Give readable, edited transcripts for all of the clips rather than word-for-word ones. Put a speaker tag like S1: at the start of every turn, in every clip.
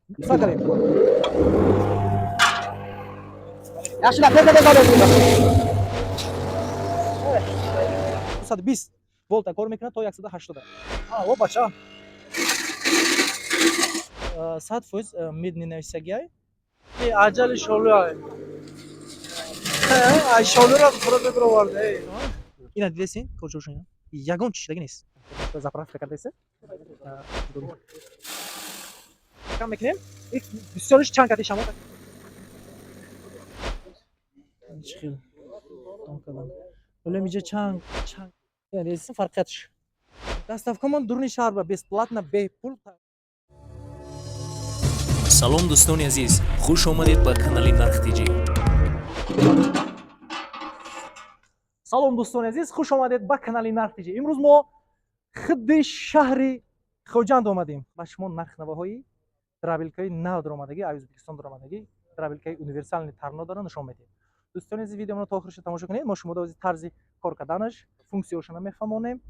S1: Сар кардем. Yaxshilab tezda. 220 волта кор мекунад то 180. О, бача. 100% медный нависагиай.
S2: Аҷали шолу ай. Ай шолуро фуро бибироварда.
S1: Ина дидесин, корчошун ина. Ягон чишдаги нест. Заправка кардеса. Кам мекунем? Бисёриш чанд кати шамо. Чихил. Тон кардам. Олем иҷа чанг, чанг. Ина дидесин фарқиятш. Доставкамон дуруни шаҳр ба бесплатно, бепул.
S3: Салом, дӯстони азиз, хуш омадед ба канали Нарх Тиҷӣ.
S1: Салом, дӯстони азиз, хуш омадед ба канали Нарх Тиҷӣ. Имрӯз мо худди шаҳри Хоҷанд омадем. Ба шумо нархнавоҳои дробилкаи нав даромадагӣ, аз Ӯзбекистон даромадагӣ, дробилкаи универсальный торнадора нишон медиҳем. Дӯстони азиз, видеомонро то охирша тамошо кунед. Мо шумо дози тарзи кор карданаш, функсияшона мефаҳмонем,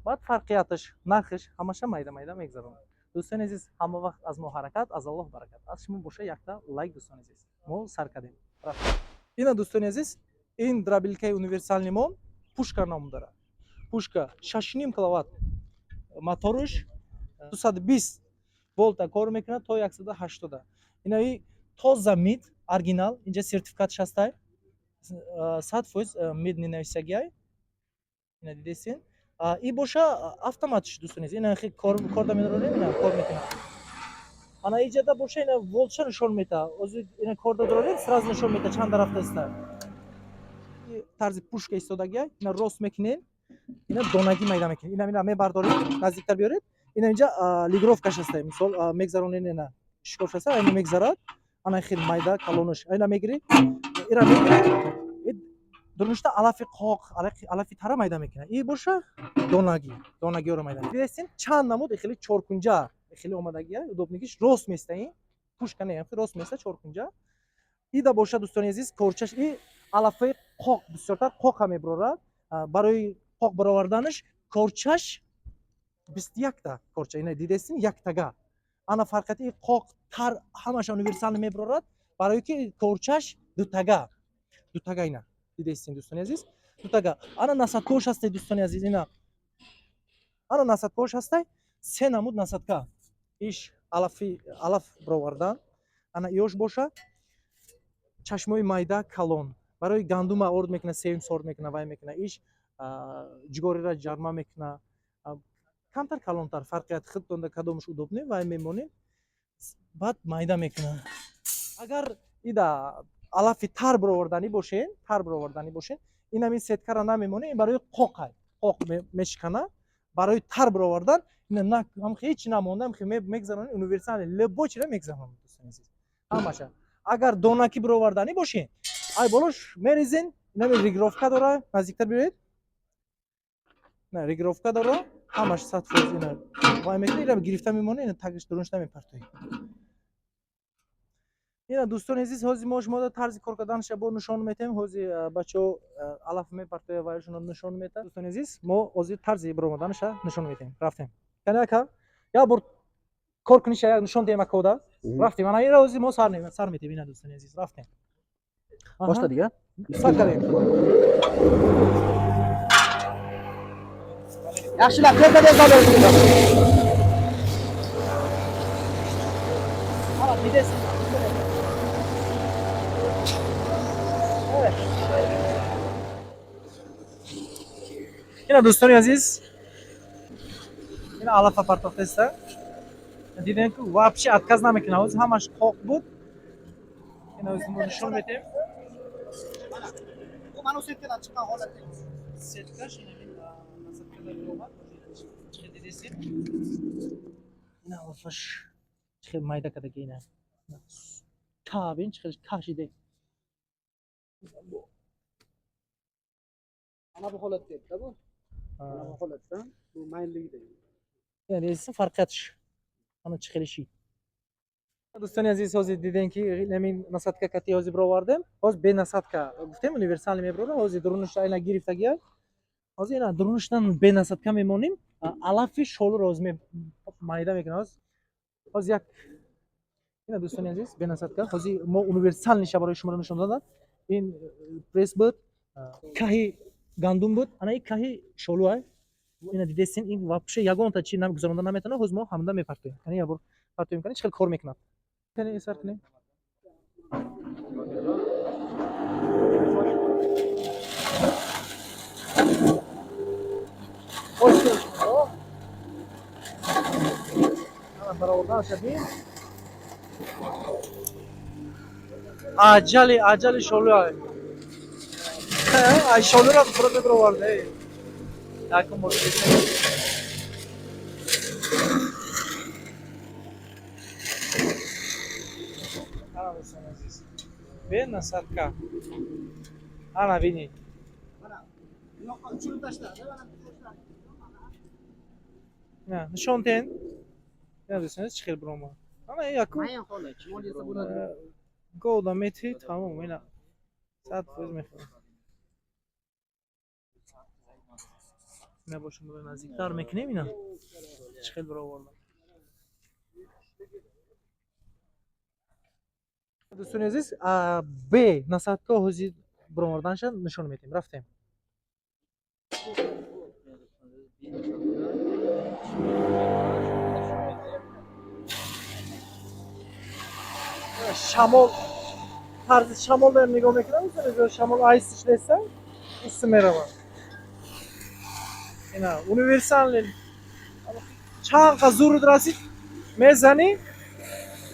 S1: баъд фарқияташ, нархаш ҳамаша майда майда мегзаронем. Дӯстони азиз, ҳама вақт аз мо ҳаракат, аз Аллоҳ баракат. Аз шумо боша якта лайк, дӯстони азиз. Мо сар кардем. Рафтем. Ина, дӯстони азиз, ин дробилкаи универсальный мо Пушка ном дорад. Пушка 6,5 киловатт моторш, 220 волта кор мекунад то 180. Инаи тоза мид, оригинал, инҷа сертификатш ҳастай. 100% медный нависагиай. Ина дидесин. И боша автоматш, дӯстони азиз. Ина хи кор корда медорем, ина кор мекунад. Ана иҷада боша ина волтша нишон метаҳад. Ҳозир ина корда дорем, сразу нишон метаҳад чанд рафтаста. Тарзи пушка истодагиай, ина рост мекунем, ина донагӣ майда мекунем. Ина мебардорем, наздиктар биёред. Ина инҷа регулировкаш ҳастай. Мисол, мегзаронед, ина шикоф ҳаста, ина мегзарад. Ана хел майда калонаш. Ина мегирӣ, ира мегирӣ, дурнушта алафи қоқ, алафи тара майда мекунад. И боша донагӣ, донагиёро майда. Дидестин, чанд намуд хеле чоркунҷа хеле омадагия, удобнигиш рост места ин. Пушка не, рост места чоркунҷа. Ида боша, дӯстони азиз, корчаш и алафаи қоқ, бисёртар қоқа мебарорад. Барои қоқ бароварданаш корчаш 21-та корча. Ина дидестин, яктага. Ана фарқияти и қоқ тар ҳамаша универсал мебарорад, барои ки корчаш дутага. Дутага ина. Дидестин, дӯстони азиз? Дутага. Ана насадкош ҳастай, дӯстони азиз, ина. Ана насадкош ҳастай, се намуд насадка. Иш алафи алаф баровардан. Ана иёш боша чашмои майда калон. Барои гандума орд мекуна, сеюм сорт мекуна, вай мекуна. Иш ҷугориро ҷарма мекуна. Камтар калонтар фарқият худ донда кадомаш удобный вай мемонем. Баъд майда мекуна. Агар ида алафи тар бароварданӣ бошен, тар бароварданӣ бошен, ин ҳамин сеткара намемонем, ин барои қоқай. Қоқ мешикана. Барои тар баровардан ина на ҳам ҳеч намонда, ҳам мегзаронем, универсальный любой чиро мегзаронем, дӯстони азиз. Ҳамаша. Агар донакӣ бароварданӣ бошен, ай болош мерезен, инами регулировка дора, наздиктар биёед. На регулировка дора, ҳамаш 100% ина вай мекунад, ира гирифта мемонад, ина тагиш дурунш намепартоед. Ина, дӯстони азиз, ҳозир мо шумо тарзи кор карданаша бо нишон метаҳем. Ҳозир бачаҳо алаф мепартояд, вайшонро нишон метаҳад. Дӯстони азиз, мо ҳозир тарзи баромаданаша нишон метаҳем. Рафтем. Кани ака, як бор кор куниша як нишон диҳем акода. Рафтем. Ана ира ҳозир мо сар метаҳем, ина, дӯстони азиз, рафтем.
S4: Бошта дига?
S1: Сар кардем.
S4: Yaxshilab tezda.
S1: Ана дидесин. Ина, дӯстони азиз, ина алафа партофтеста. Дидем ки вообще отказ намекунад. Ҳозир ҳамаш қоқ буд. Ина ҳозир мо нишон метаҳем.
S4: Bu mana setkadan chiqqan holatda.
S1: Сеткаш ина ин насадкада баромад. Чихел дидесин? Ина алафаш чихел майда кардаги ина. Кабин чихел кашиде.
S4: Mana bu holatda edi bu. Mana bu holatda bu mayinligida.
S1: Ина дидесин фарқиятш. Ана чихелиши. Дӯстони азиз, ҳозир дидем ки намин насадка кати ҳозир баровардем. Ҳозир бе насадка гуфтем универсальный мебарорам. Ҳозир дурунашта ина гирифтагия. Ҳозир ина дурунаштан бе насадка мемонем. Алафи шолуро ҳозир майда мекунам. Ҳозир як Ина, дӯстони азиз, бе насадка. Ҳозир мо универсальный ша барои шуморо нишон додам. Ин пресс буд, каҳи гандум буд, ана ин каҳи шолуай. Ина дидесин, ин вообще ягонта чи гузаронда наметавонад. Ҳозир мо ҳамда мепартоем. Кани, як бор партоем, кани, чӣ хел кор мекунад. Кани, сар кунем. Баровардан шадим. Аҷали шолуай. Ай, шолура фурӯ бироварда. Якум бор. Ана, дӯстони азиз. Бе насадка. Ана бини.
S4: Uchirib tashladi mana.
S1: На, нишон тен. Ина, дӯстони, чӣ хел биромад. Ана якум.
S4: Mayin holat, chimol yesa bo'ladi.
S1: Голда мети, тамом, ина. 100% мехӯрам. Ина, бо шумо наздиктар мекунем, ина. Чӣ хел бировардам. Дӯстони азиз, бе насадка ҳозир бироварданша нишон медиҳем. Рафтем. Шамол, тарзи шамол дорем нигоҳ мекунам, дӯстони азиз, шамол айси шудеста, уси меравад. Ина универсальный. Чанд қа зурд расид, мезанӣ,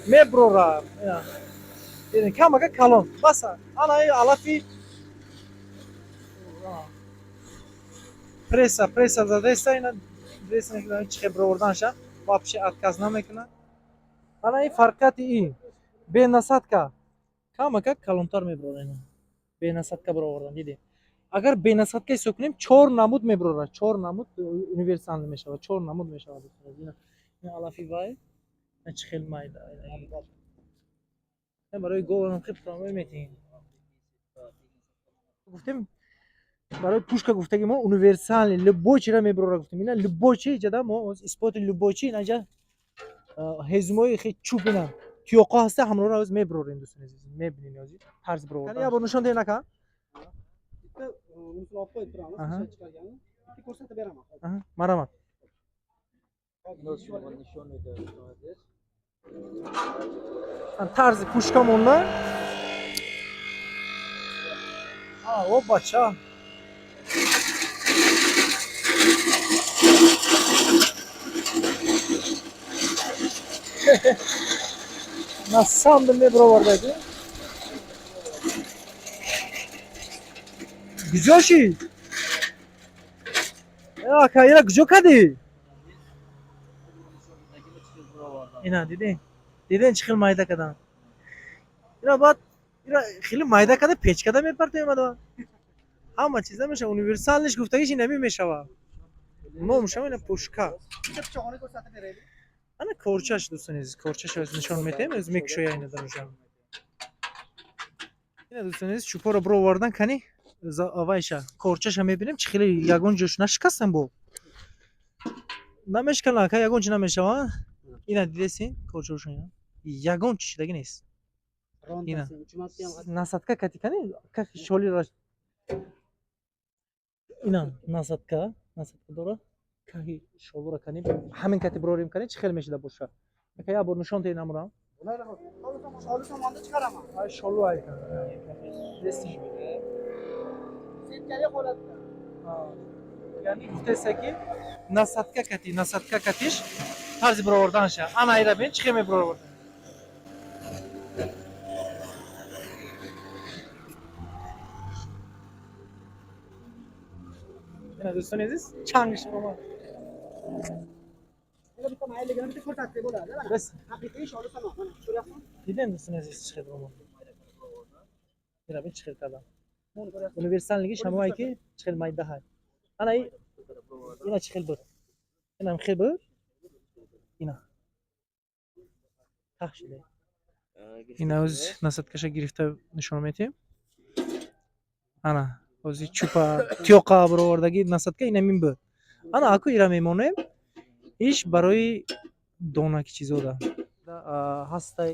S1: меброра. Ина. Дидин, камака калон. Баса. Ана ин алафи пресса задеста, ина дидеста, чӣ хел бироварданша, вообще отказ намекунад. Ана ин фарқияти ин бе насадка камака калонтар меброра. Ина бе насадка бировардан, дидем. Агар бе насадка ҳисоб кунем, чор намуд меброра, чор намуд универсальный мешавад, чор намуд мешавад. Ина, ин алафи вай, ина чӣ хел майда. Ина барои говам хел промои метиҳем. Гуфтем, барои пушка гуфтаги мо универсальный, любой чира меброра гуфтем. Ина любой чи иҷада мо исботи любой чи, ина ҷа ҳезумои хе чӯб, ина тиёқо ҳаста, ҳамрора ҳоз меброрем, дӯстони азиз, мебинем ҳозир тарзи бировардан. Як бор нишон диҳем, ака.
S4: Bitta unisini olib qo'yib turamiz, ishlab chiqarganini. Bitta ko'rsatib beraman hozir.
S1: Aha, marhamat.
S4: Hozir.
S5: Nishon aziz.
S1: Тарзи пушка монда. О, бача. На самом деле мебировардаги. Куҷо шид? Ака, ира куҷо кардӣ? Ина дидин? Дидин, чӣ хел майда кардам? Ина баъд ира хеле майда карда, печкада мепартоем ада. Ҳама чиз намешава, универсальный ш гуфтагиш инами мешава. Номушам ина пушка.
S4: Bitta pichog'ini ko'rsatib beraylik.
S1: Ана корчаш, дӯстони азиз, корчаш нишон метаҳем, аз мекушоя ина даруша. Ина, дӯстони азиз, чӯпоро бировардан, кани вайша корчаша мебинем, чӣ хеле ягон ҷош нашикастам, бо намешкана, ака, ягон чи намешава. Ина дидесин корчаошо, ина ягон чи шидаги нест. Ина.
S4: Rontasi, uchmasi ham.
S1: Насадка кати, кани как шолира. Ина насадка дора, каҳи шолура, кани, ҳамин кати бирорем, кани, чӣ хел мешида боша. Ака, як бор нишон диҳед намурам.
S4: Sholu tomon, sholu tomonda chiqaraman.
S1: Ай, шолу ай. Дидесин?
S4: Setkali holatda.
S1: Яъни гуфтеса ки насадка кати, насадка катиш тарзи бироварданша. Ана ира бин, чӣ хел мебировардан. Ина, дӯстони азиз, чангиш омад.
S4: Ina bitta mayligini bitta ko'rsatsak bo'ladi. Mana.
S1: Bas.
S4: Haqiqiy sholu tomon. Mana, ko'ryapsizmi?
S1: Дидем, дӯстони азиз, чӣ хел омад. Ира бин, чӣ хел кардам.
S4: Buni ko'ryapsizmi?
S1: Универсальный ги шамое ки чӣ хел майда ҳай. Ана ина чӣ хел буд, инам хел буд, ина таҳ шуда. Ина оз насадкаша гирифта нишон метиҳем. Ана ози чӯпа тиёқа бировардаги насадка ина мин буд. Ана аку ира мемонем, иш барои донаки чизода ҳастай.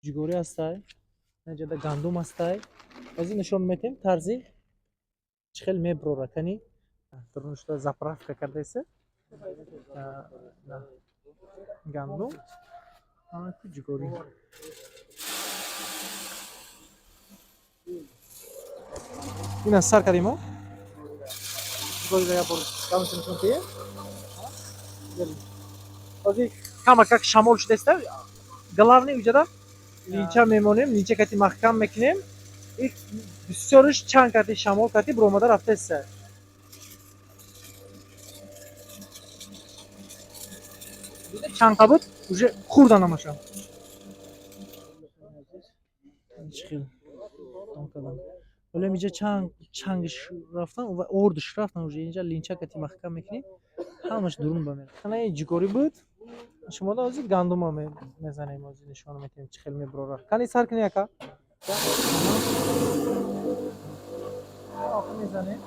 S1: Ҷугорӣ ҳастай, инҷода гандум ҳастай. Аз ин нишон метем тарзи чӣ хел меброра, кани дуруншуда заправка кардаиса. Гандум, ҷугорӣ. Ина сар кардем мо. Ҷугориро як бор гандумшо нишон диҳем. Ҳозир камакак шамол шудааста. Главный уҷада линча мемонем, линча кати маҳкам мекунем. И бисёриш чанг кати, шамол кати биромада рафтааста. Чанқа буд, уже хурда намаша. Чӣ хел кардам. Вале инҷа чанг чангиш рафтан ва ордиш рафтан, уже инҷа линча кати маҳкам мекунем, ҳамаш дурун ба меравад. Ана ин ҷугорӣ буд. Шумо ҳозир гандума мезанем, ҳозир нишон метиҳем чӣ хел меброра. Кани сар кунӣ, ака. Мезанем.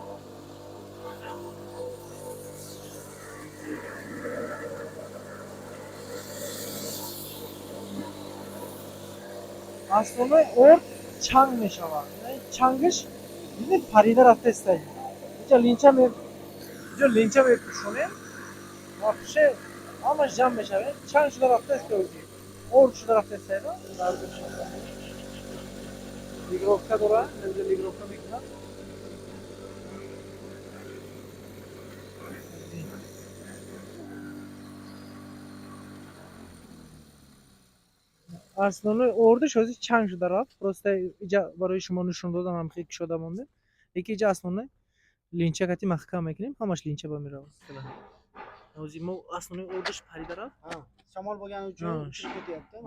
S1: Основной орд чанг мешавад. Чангиш бинед, парида рафтааста. Инҷа линча инҷо линча мепӯшонем. Вообще ҳамаш ҷамъ мешавад. Чанг шуда рафтааста ози. Орд шуда рафтааста. Регулировка дора, инҷа регулировка мекунад. Основной ордиш ҳозир чанг шуда рафт. Просто иҷа барои шумо нишон додам, ҳам хел кушода монда. Лекин иҷа основной линча кати маҳкам мекунем, ҳамаш линча ба меравад. Ҳозир мо основной ордиш парида рафт.
S4: Shamol bo'lgani uchun uchib ketyapti.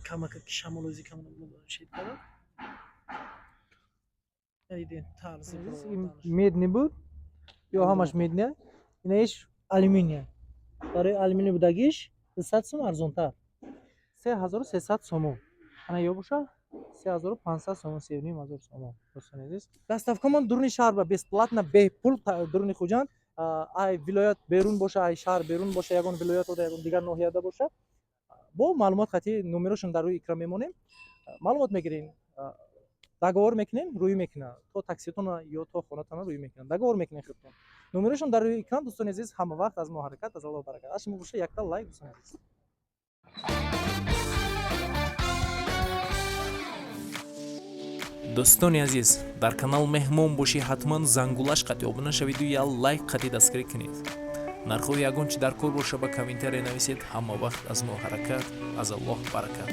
S1: Камака шамол ози кам шед кард. Медный буд ё ҳамаш медный, инаиш алюминия. Барои алюминий будагиш 200 сум арзонтар, 3300 сомон. Ана ё боша 3500 сомон, 3500 сомон. Дӯстони азиз, доставкамон дуруни шаҳр ба бесплатно, бепул, дуруни Хуҷанд. Ай вилоят берун боша, ай шаҳр берун боша, ягон вилоятода, ягон дигар ноҳияда боша, бо маълумот хати номерошон дар рӯи экран мемонем, маълумот мегирем, договор мекунем, рӯй мекунад то такситона ё то хонатона рӯй мекунад, договор мекунем худтон. Номерошон дар рӯи экран. Дӯстони азиз, ҳама вақт аз мо ҳаракат, аз Аллоҳ баракат. Аз шумо боша якта лайк, дӯстони азиз.
S3: Дӯстони азиз, дар канал меҳмон бошӣ, ҳатман зангулаш қати обуна шавиду як лайк қати дастгирӣ кунед. Нархҳои ягон чӣ дар кор боша, ба комментария нависед. Ҳама вақт аз мо ҳаракат, аз Аллоҳ баракат.